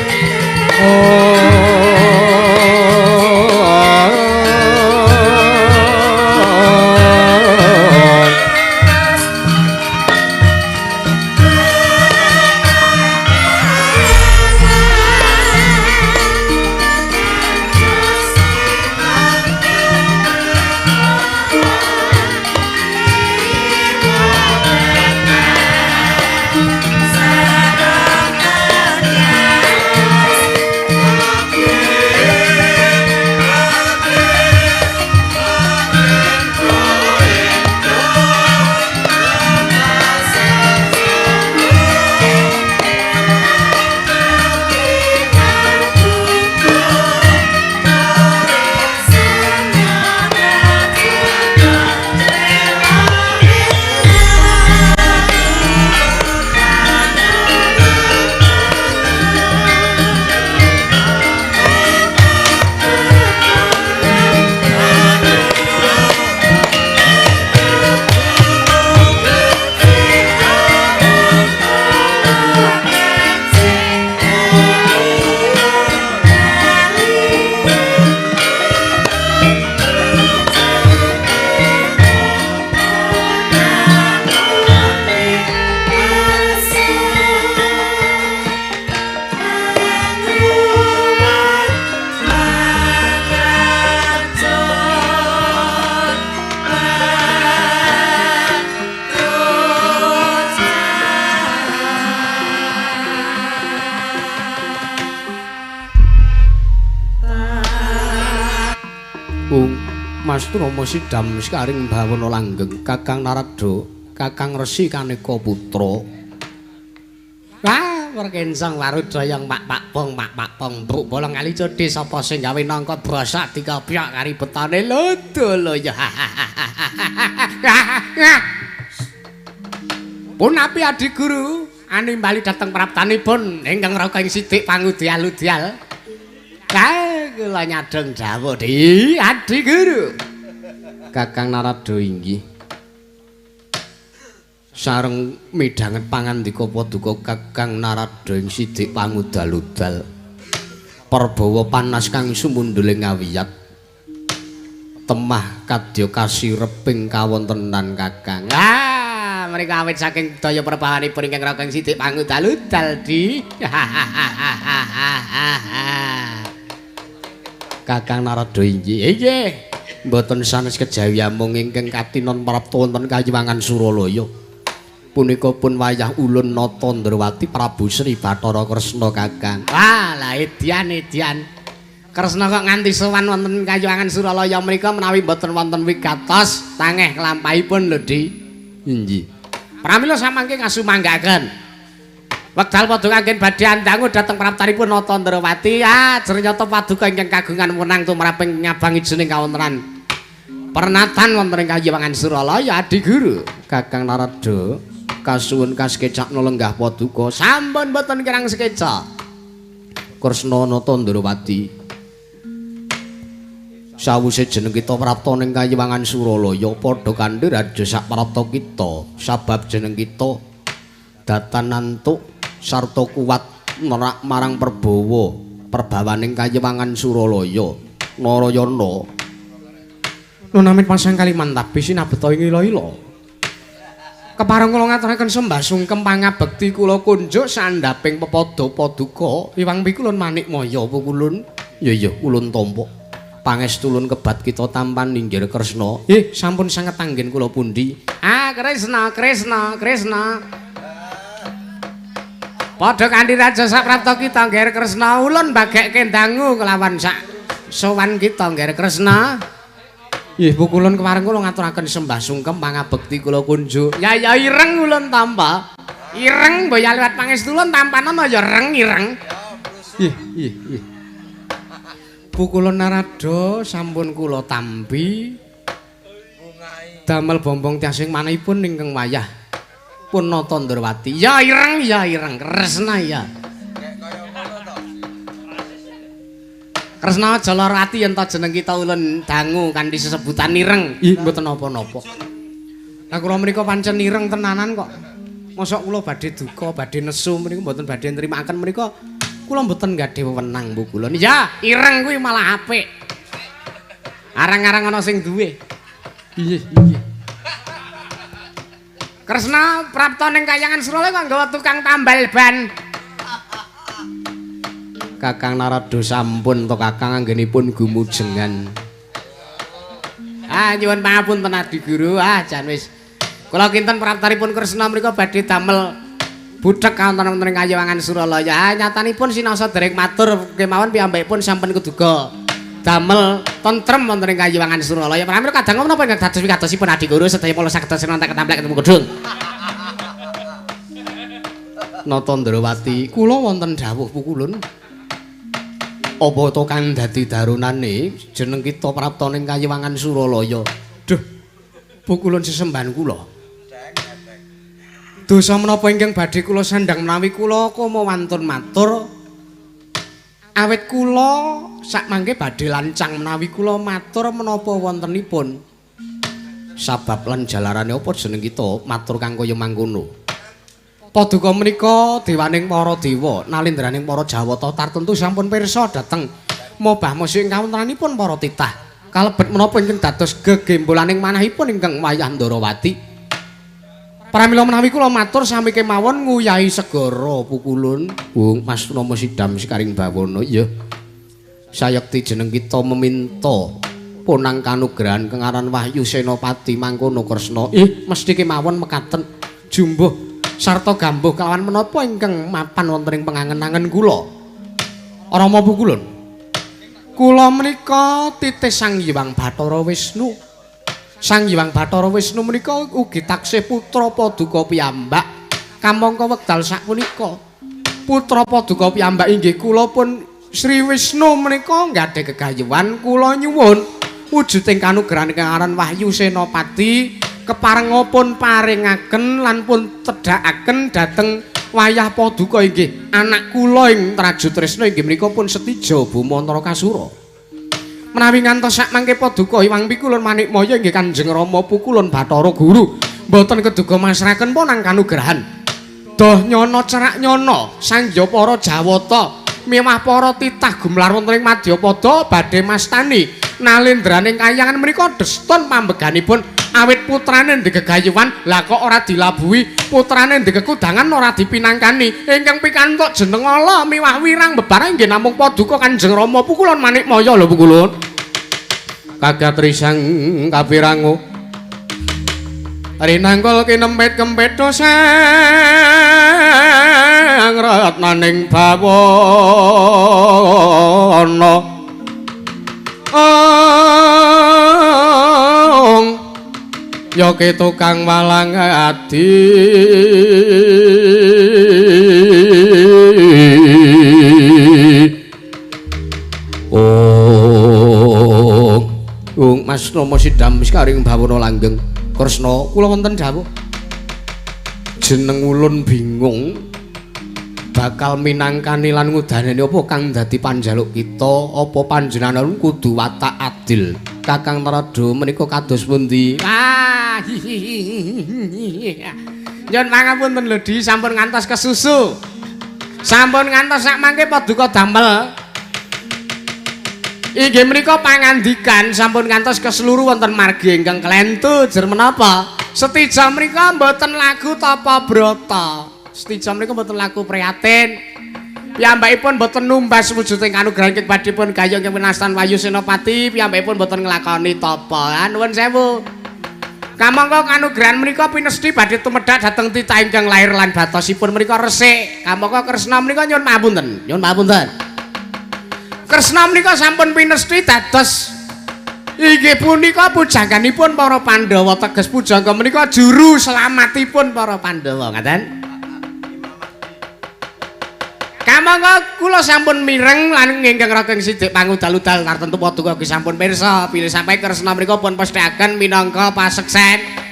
Mas Rama Sidam sekaring bawana langgeng Kakang Narada, Kakang Resi Kaneka Putra. Wah, werkensang warudayang Pak Pak Pong Pak Pak Pong Bruk bolong kali codhe sapa sing gawe nangka brosak dikopyok kari betane lho lho ya. Punapi Adi Guru animbali dhateng praptanipun ingkang raka ing sidik pangudyal-udyal. Lah kula nyadhong dawuh di Adi Guru. Kakang Narada inggih sareng midhanget pangandika paduka Kakang Narada ing sidik pangudal-udal. Perbawa panas kang sumundhuling ngawiyat. Temah kadya kasireping kawontenan Kakang. Ah, menika awit saking daya perbahanipun ingkang Rageng Sidik pangudal-udal di. Kakang Narada inggih. Inggih. Mboten sanes kejawi amung ingkang katinon prapta wonten Kayiwangan Suralaya. Punika pun wayah ulun Nata Ndrawati Prabu Sri Bathara Kresna Kakang. Wah, lah edian edian. Kresna kok nganti sowan wonten Kayiwangan Suralaya menika menawi mboten wonten wigatos tangeh kelampahipun lho, Di. Inggih. Pramila samangke kasumanggaken. Wekdal padha kanggen badhe andangu dhateng praptanipun Nata Ndrawati. Ah, jrenyata paduka ingkang kagungan wenang tumraping nyabang ijening kawontenan pernatan wonten ing Kayiwangan Suralaya Adi Guru. Kakang Narada kasuwun kasekecakna lenggah paduka. Sampun mboten kirang sekeca. Kresna Nata Ndrawati. Sawise jeneng kita prapta ning Kayiwangan Suralaya padha kandhi raja sak prapta kita sabab jeneng kita datan nantuk sarta kuat nerak marang perbawa perbawaning Kayiwangan Suralaya. Narayana Nunamit pasang Kalimantan sinabeta ing ila-ila. Kepareng kula ngaturaken sembah sungkem pangabekti kula kunjuk sandhaping pepada paduka Iwang Pikulun Manikmaya pukulun. Ya iya ulun tampa. Pangestu ulun kebat kita tampan inggih Kresna. Sampun sanget anggen kula pundi? Ah, Kresna, Kresna, Kresna. Padha kanthi raja saprapta kita ngger Kresna ulun bagekke dangu kelawan sak sowan kita ngger Kresna. Nggih, pukulun kepareng kula ngaturaken sembah sungkem pangabekti kula kunjuk. Ya ya ireng ulun tampa. Ireng mbaya liwat pangestu ulun tampanan ya reng ireng. Ih, ih, ih. Pukulun Narada sampun kula tampi. Damel bombong tiasing manahipun ingkang wayah pun Nata Ndrawati. Ya ireng ya ireng Kresna ya. Kresna aja lara ati yen ta jeneng kita ulun dangu kanthi sesebutan ireng. Ih, mboten napa-napa. Lah kula menika pancen ireng tenanan kok. Mosok kula badhe duka, badhe nesu menika mboten badhe nrimakaken menika kula mboten gadhah wewenang Bu kula. Ya, ireng kuwi malah apik. Arang-arang ana sing duwe. Inggih, inggih. Kresna prapta ning Kayangan Suralaya kok nggawa tukang tambal ban. Kakang Narada sampun to Kakang anggenipun gumujengan. Ah, nyuwun pangapunten Adi Guru. Ah, jan wis. Kula kinten praptanipun Kresna mriku badhe damel buthek kawonten wonten ing Kayiwangan Suralaya. Ah, nyatanipun sinasa derek matur kemawon piyambakipun sampun keduga damel tentrem wonten ing Kayiwangan Suralaya. Pramila kadang menapa ingkang dados wikatosipun Adi Guru sedaya pala saged sinontek ketamplek ketemu gedung. Nata Ndrawati, kula wonten dawuh pukulun. Apa to kang dadi darunane jeneng kita prapta ning Kayiwangan Suralaya? Duh, pukulun sesembahan kula. Dosa menapa ingkang badhe kula sandhang menawi kula koma wantun matur awit kula sakmangke badhe lancang menawi kula matur menapa wontenipun. Sabab lan jalarane apa jeneng kita matur kang kaya mangkono? Paduka menika dewaning para dewa nalindraning para jawata tartentu sampun pirsa dhateng mobah mosih ing kawontenanipun para titah kalebet menapa ingkang dados gegembolaning manahipun ingkang wayah Ndrawati. Pramila menawi kula matur sami kemawon nguyahi segara pukulun. Wong Mas Nama Sidam Sekaring Bawana ya. Sayekti jeneng kita meminta ponang kanugrahan kengaran Wahyu Senopati mangkono Kresna. Mesti kemawon mekaten jumbuh sarta gambuh kelawan menapa ingkang mapan wonten ing pengangen-angen kula. Rama pukulun. Kula menika titih Sang Hyang Bathara Wisnu. Sang Hyang Bathara Wisnu menika ugi taksih putra paduka piyambak. Kamangka wekdal sapunika putra paduka piyambak inggih kula pun Sri Wisnu menika nggadhah gegayuhan kula nyuwun wujuding kanugrahan ingkang aran Wahyu Senopati keparenga pun paringaken lan pun tedhakaken dhateng wayah paduka inggih anak kula ing Traju Tresna inggih menika pun Setija Boma Narakasura. Menawi ngantos sakmangke paduka Hyang Pikulun Manikmaya inggih Kanjeng Rama Pukulun Bathara Guru mboten keduga masrahaken ponang kanugrahan. Doh nyono cerak nyono sangya para jawata miwah para titah gumlar wonten ing madyapada badhe mastani Nalendraning kayangan menika deston pambeganipun awit putrane ndegegayuhan lah kok ora dilabuhi, putrane ndegekudangan ora dipinangkani. Ingkang pikantuk jeneng ala miwah wirang bebarang nggih namung paduka Kanjeng Rama Pukulun Manikmaya lho Pukulun. Kagatrisang kapirangu rinangkul kinempit kempit sang ratnaning bawana ong ya ke tukang walang adi ong ong Mas Rama Sidam sekaring bawana langgeng. Kresna kula wonten dawuh jeneng ulun bingung bakal minangkani lan ngudaneni apa kang dadi panjaluk kita, apa panjenengan kudu watak adil. Kakang Narada menika kados pundi? Ah, nyuwun pangapunten lho Di, sampun ngantos kesusu. Sampun ngantos sak mangke paduka damel. Inggih menika pangandikan sampun ngantos keseluruh wonten margi ingkang klentu jer menapa? Setija menika mboten lagu tapa brata. Setija menika mboten lagu prihatin. Piyambakipun mboten numbas wujuding kanugrahan kebadhipun gayung ing winastan Wayu Senopati, piyambakipun mboten nglakoni tapa. Nuwun sewu. Kamangka kanugrahan menika pinesthi badhe tumedhak dhateng titah ingkang lair lan batosipun menika resik. Kamangka Kresna menika nyuwun pangapunten. Nyuwun pangapunten. Kresna menika sampun pinesthi dados inggih punika pujangganipun para Pandhawa, teges pujangga menika juru selamatipun para Pandhawa, ngaten. Kamangka kula sampun mireng lan ingkang raking sidik pangudal-udal tartentu paduka ugi sampun pirsa bilih sampai Kresna menika pun pesthekaken minangka paseksen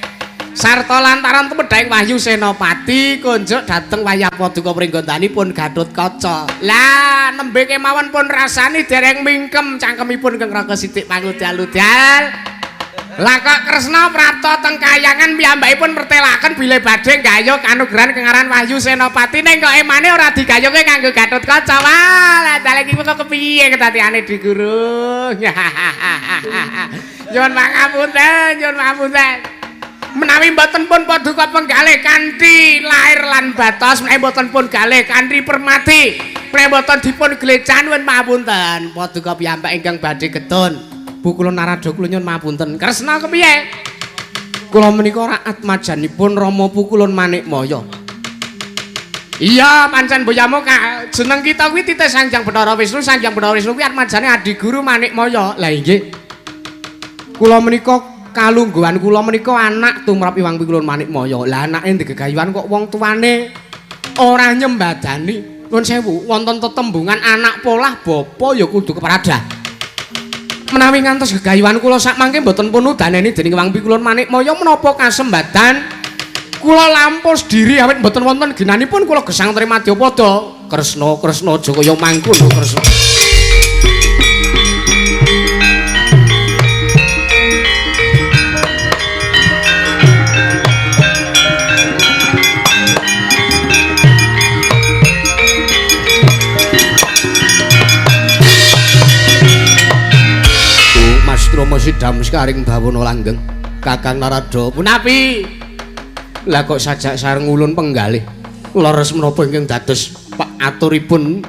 sarta lantaran tumedhaking Wahyu Senopati kunjuk dhateng wayah paduka pringgontanipun Gatotkaca. Lah nembe kemawon pun rasani dereng mingkem cangkemipun ingkang raga sidik pangudal-udal. Lah kok Kresna prapta teng kayangan piyambakipun mertelaken bilih badhe nggayuh kanugrahan kengaran Wahyu Senopati ning kok emane ora digayuhke kanggo Gatotkaca. Wah, lah dalah iki kok kepiye kedatiane Di Guru. Nyuwun pangapunten, nyuwun pangapunten. Menawi mboten pun paduka penggalih kanthi lair lan batos, menawi mboten pun galih kanthi permati, menawi mboten dipun glecan nyuwun pangapunten paduka piyambak ingkang badhe getun. Bu kula Narada kula nyuwun pangapunten. Kresna kepiye? Kula menika raat majanipun Rama Pukulun Manikmaya. Iya, pancen boyamu jeneng kita kuwi titih Sang Hyang Bathara Wisnu, Sang Hyang Bathara Wisnu kuwi atmajane Adiguru Manikmaya. Lah inggih. Kula menika kalungguhan kula menika anak tumrap Iwang Pikulun Manikmaya. Lah anake ndegegayuhan kok wong tuane ora nyembadani. Nuwun sewu, wonten tetembungan anak polah bapa ya kudu kepradah. Menawi ngantos gegayuhan kula sak mangke mboten pun udaneni dening Iwang Pikulun Manikmaya menapa kasembadan kula lampus diri awit mboten wonten ginanipun kula gesang Trimadyapada. Kresna, Kresna aja kaya mangkono Kresna. Rama Sidam sekaring bawana langgeng. Kakang Narada punapi? Lah kok sajak sareng ulun penggalih. Leres menapa ingkang dados pak aturipun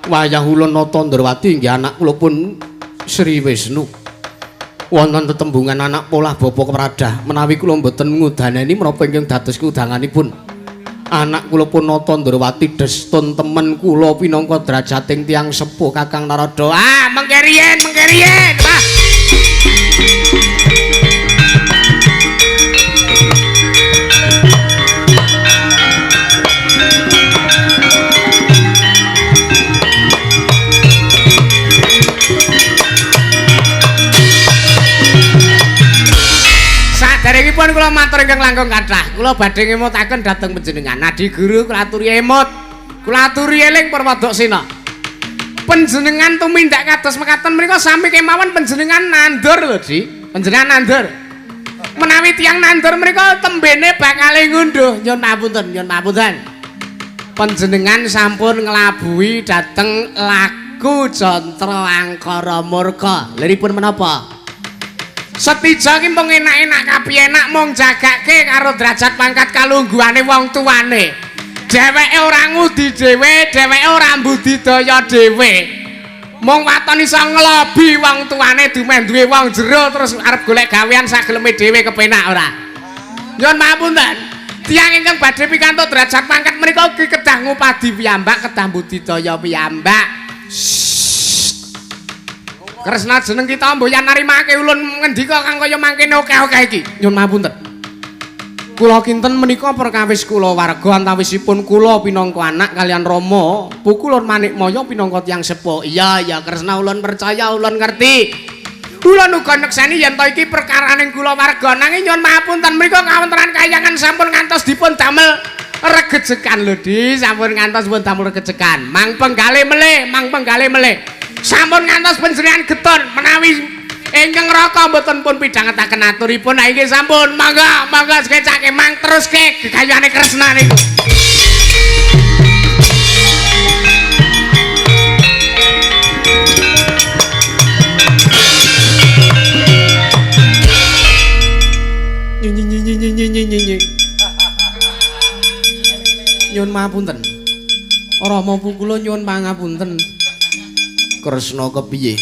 wayah ulun Nata Ndrawati inggih anak kula pun Sri Wisnu. Wonten tetembungan anak polah bapa kepradah menawi kula mboten ngudaneni menapa ingkang dados kudanganipun. Anak kula pun Nata Ndrawati destun temen kula pinangka drajating tiyang sepuh Kakang Narada. Ah, mengke riyen, mengke riyen. Wah. Saderengipun kula matur ingkang langkung kathah, kula badhe ngemutaken dhateng panjenengan. Adi Guru kula aturi emut, kula aturi eling Purwodaksina. Panjenengan tumindak kados mekaten menika sami kemawon panjenengan nandur lho, Di. Panjenengan nandur. Menawi tiyang nandur menika tembene bakale ngunduh. Nyuwun pangapunten, nyuwun pangapunten. Panjenengan sampun nglabuhi dhateng Aku jantra angkara murka. Liripun menapa? Setija ki mung enak-enak kapiyenak mung jagake karo derajat pangkat kalungguhane wong tuane. Dheweke ora ngudi dhewe, dheweke ora mbudidaya dhewe. Mung waton iso nglobi wong tuane dumeh duwe wong jero terus arep golek gawean sageleme dhewe kepenak ora. Nyuwun pangapunten. Tiyang ingkang badhe pikantuk derajat pangkat menika ugi kedah ngupadi piyambak, kedah mbudidaya piyambak. Kresna jeneng kita mboyan narimake ulun ngendika kang kaya mangkene akeh-akeh iki. Nyuwun pangapunten. Kula kinten menika perkawis kula warga antawisipun kula pinangka anak kalian Rama Pukulun Manikmaya pinangka tiyang sepuh. Iya ya Kresna ulun percaya ulun ngerti. Ulun uga nekseni yen to iki perkaraning kula warga nanging nyuwun pangapunten menika kawontenan kayangan sampun ngantos dipun damel regejekan lho Di, sampun ngantos pun damel regejekan. Mang penggale melih, mang penggale melih. Sampun ngantos panjenengan getun menawi ingkang raka mboten pun pidhangetaken aturipun. Ha iki sampun monggo monggo sekecake mang teruske gegayane Kresna niku. Nyuwun pangapunten. Rama kula nyuwun pangapunten. Kresna kepiye?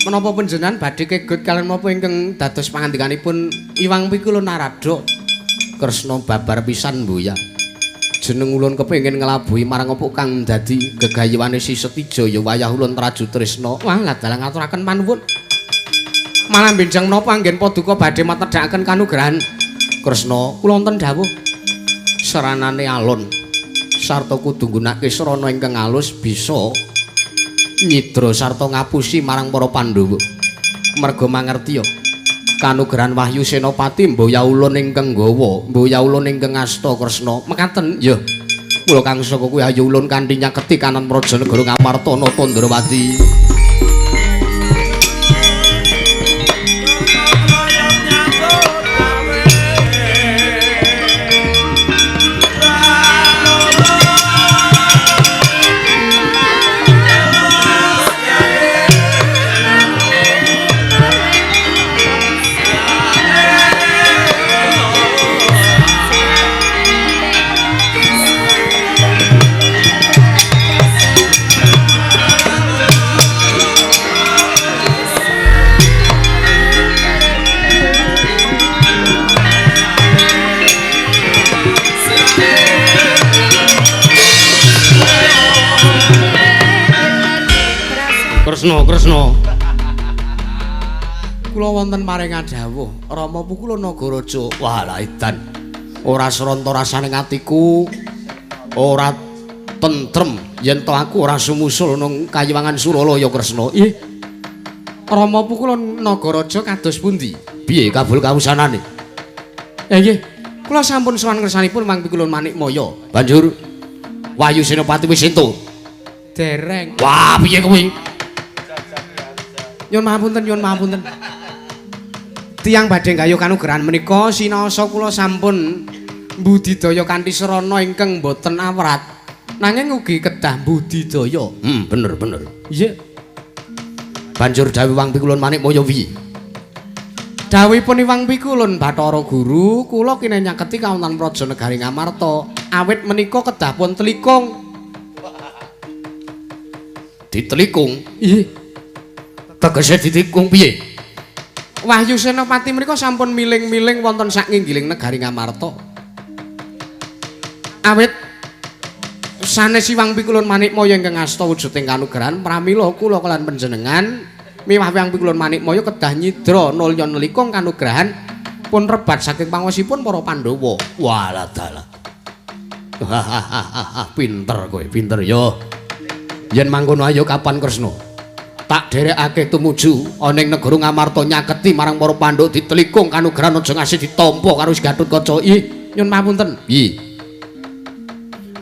Menapa panjenengan badhe kegut kalian menapa ingkang dados pangandikanipun Iwang Pikula Narada? Kresna babar pisan mboya. Jeneng ulun kepengin nglabuhi marang apa kang dadi gegayuhane Si Setija ya wayah ulun Traju Tresna. Wah, lah dalang ngaturaken panuwun. Malah benjang menapa anggen paduka badhe matedhakaken kanugrahan Kresna? Kula wonten dawuh. Saranane alon sarta kudu nggunakake sarana ingkang alus bisa nyidra sarta ngapusi marang para Pandhawa. Merga mangertiya kanugrahan Wahyu Senopati mboya ulun ingkang gawa, mboya ulun ingkang asta Kresna. Mekaten ya. Kula kang saka kuwi ayo ulun kanthi nyaketi kanan praja negara Ngamarta Nata Ndrawati. Kresna, Kresna. Kula wonten paring dawuh Rama Pukula Nagaraja. Wah, lah edan. Ora sranta rasane atiku ora tentrem yen to aku ora sumusul nang kayiwangan Suralaya Kresna. Ih. Rama Pukula Nagaraja kados pundi? Piye kabul kawusanane? Nggih. Kula sampun sowan ngersanipun Mang Pikulun Manikmaya. Banjur Wahyu Senopati wis entuk. Dereng. Wah, piye kuwi? Nyuwun pangapunten, nyuwun pangapunten. Tiyang badhe nggayuh kanugrahan menika sinaosa kula sampun mbudidaya kanthi srana ingkang boten awrat. Nanging ugi kedah mbudidaya. Bener bener. Iya. Banjur dawuh Wang Pikulun Manikmaya piye? Dawuhipun Iwang Pikulun Bathara Guru, kula kene nyaketi kawontenan praja negari Ngamarta. Awit menika kedah pun telikung. Ditelikung? Iya. Tegese ditikung piye? Wahyu Senopati menika sampun miling-miling wonten sak nginggiling negari Ngamarta. Awit sanes Iwang Pikulun Manikmaya ingkang asta wujuding kanugrahan pramila kula kalian panjenengan miwah Iwang Pikulun Manikmaya kedah nyidra nulya nelikung kanugrahan pun rebat saking pangwasipun para Pandhawa. Walah dalah. Pinter kowe, pinter ya. Yen mangkono ayo kapan Kresna? Tak dherekake tumuju ana ing negara Ngamarta nyaketi marang para Pandhawa ditelikung kanugrahan aja ngasih ditampa karo Gatotkaca. Ih, nyuwun pangapunten. Piye?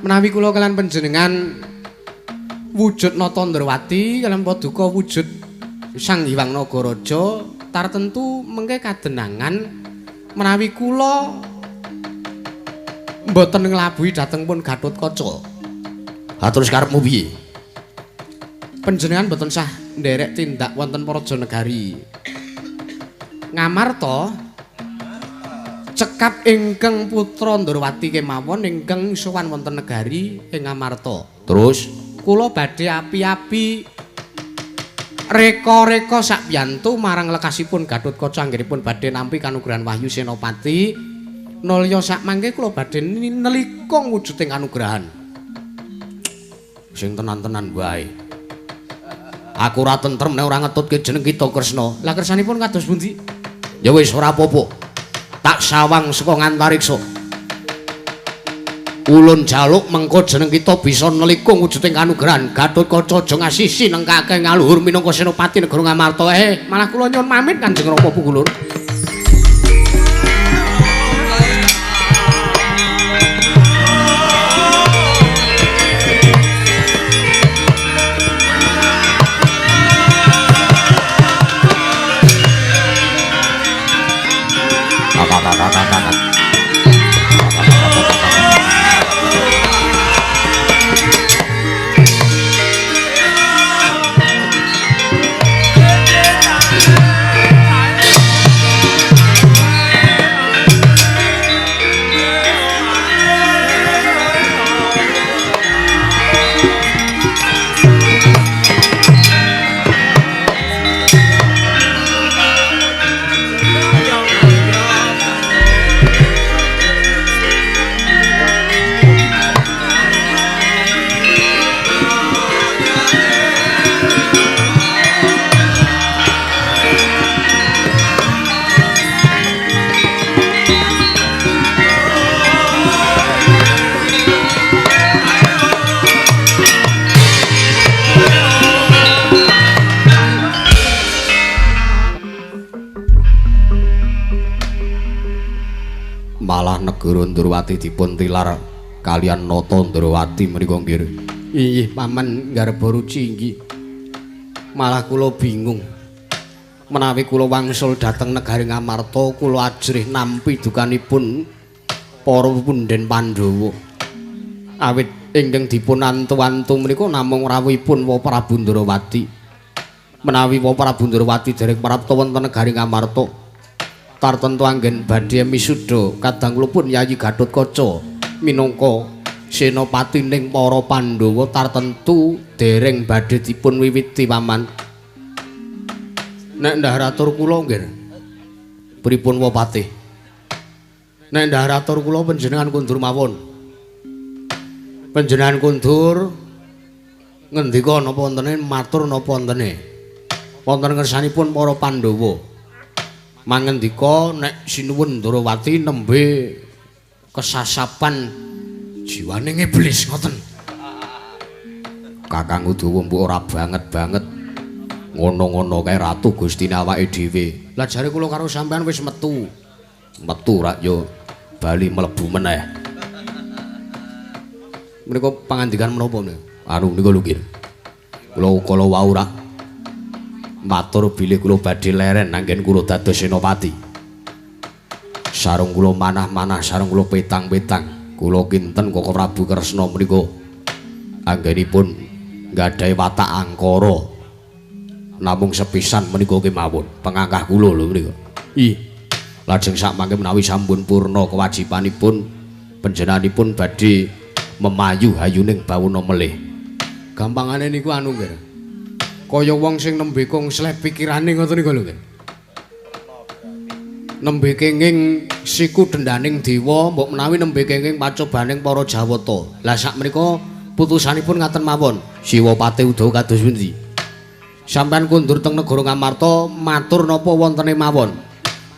Menawi kula kalian panjenengan wujud Nata Ndrawati kalian paduka wujud Sang Hyang Nagaraja tartentu mengke kadenangan menawi kula mboten nglabuhi dhateng pun Gatotkaca. Ha terus karepmu piye? Panjenengan mboten sah nderek tindak wonten Praja Negari Ngamarta. Cekap ingkang putra Ndorowati kemawon ingkang sowan wonten negari ing Ngamarta. Terus kula badhe api-api reka-reka sakbiyantu marang lekasipun Gatotkaca anggenipun badhe nampi kanugrahan Wahyu Senopati. Nalya sakmangke kula badhe nelikung wujuding kanugrahan. Sing tenan-tenan wae. Aku ora tentrem nek ora ngetutke jeneng kita Kresna. Lah kersanipun kados pundi? Ya wis ora apa-apa. Tak sawang saka ngantariksa. Ulun jaluk mengko jeneng kita bisa nelikung wujuding kanugrahan Gatotkaca aja ngasisi nengkake ngaluhur minangka senopati negara Ngamarta. Malah kula nyuwun pamit Kanjeng Rama Pukulun. Malah negara Ndorowati dipun tilar kalian Nata Ndorowati menika nggih. Inggih paman Garba Ruci inggih. Malah kula bingung. Menawi kula wangsul dhateng negari Ngamarta kula ajrih nampi dukanipun para punden Pandhawa. Awit ingkang dipun antu-antu menika namung rawuhipun Wa Prabu Ndorowati. Menawi Wa Prabu Ndorowati dereng prapta wonten negari Ngamarta, tartentu anggen badhe misuda kadang kula pun Yayi Gatotkaca minangka senopatining para Pandhawa tartentu dereng badhe dipun wiwiti paman. Nek ndhah atur kula nggih pripun wapate? Nek ndhah atur kula panjenengan kundur mawon. Panjenengan kundur ngendika napa wontene matur napa wontene. Wonten ngersanipun para Pandhawa. Mangendika nek sinuwun Ndorowati nembe kesasapan jiwane iblis ngoten. Kakang Udawa mbok ora banget-banget ngono-ngono kae ratu gustine awake dhewe. Lah jare kula karo sampean wis metu. Metu rak yo bali mlebu meneh. Menika pangandikan menapa menika? Anu nika lho nggih. Kula kala wau rak matur bilih kula badhe leren anggen kula dados senopati. Sarung kula manah-manah, sarung kula petang-petang. Kula kinten Koko Prabu Kresna menika anggenipun nggadahi watak angkara. Namung sepisan menika kemawon pengangkah kula lho menika. Ih, lajeng sakmangke menawi sampun purna kewajibanipun panjenenganipun badhe memayu hayuning bawana melih. Gampangane niku anu nggih. Kaya wong sing nembe kongsleh pikirane ngoten niku lho nggih. Nembe kenging siku dendaning dewa, mbok menawi nembe kenging pacobaning para Jawata. Lah sakmenika putusanipun ngaten mawon. Siwapate Udawa kados pundi? Sampeyan kundur teng negara Ngamarta matur napa wontene mawon.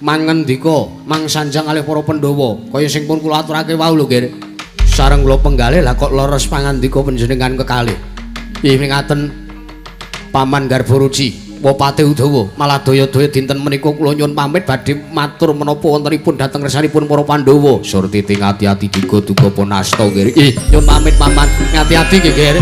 Mangendika mang sanjang kalih para Pandhawa kaya sing pun kula aturake wau lho nggih. Sareng kula penggalih lah kok leres pangandika panjenengan kekalih. Ih ngaten Paman Garba Ruci, Wapate Udawa, malah daya-daya dinten menika kula nyuwun pamit badhe matur menapa wontenipun dhateng ngersanipun para Pandhawa. Surtiti ngati-ati diga duga punasta nggih. Ih, nyuwun pamit paman, ngati-ati nggih, Ger.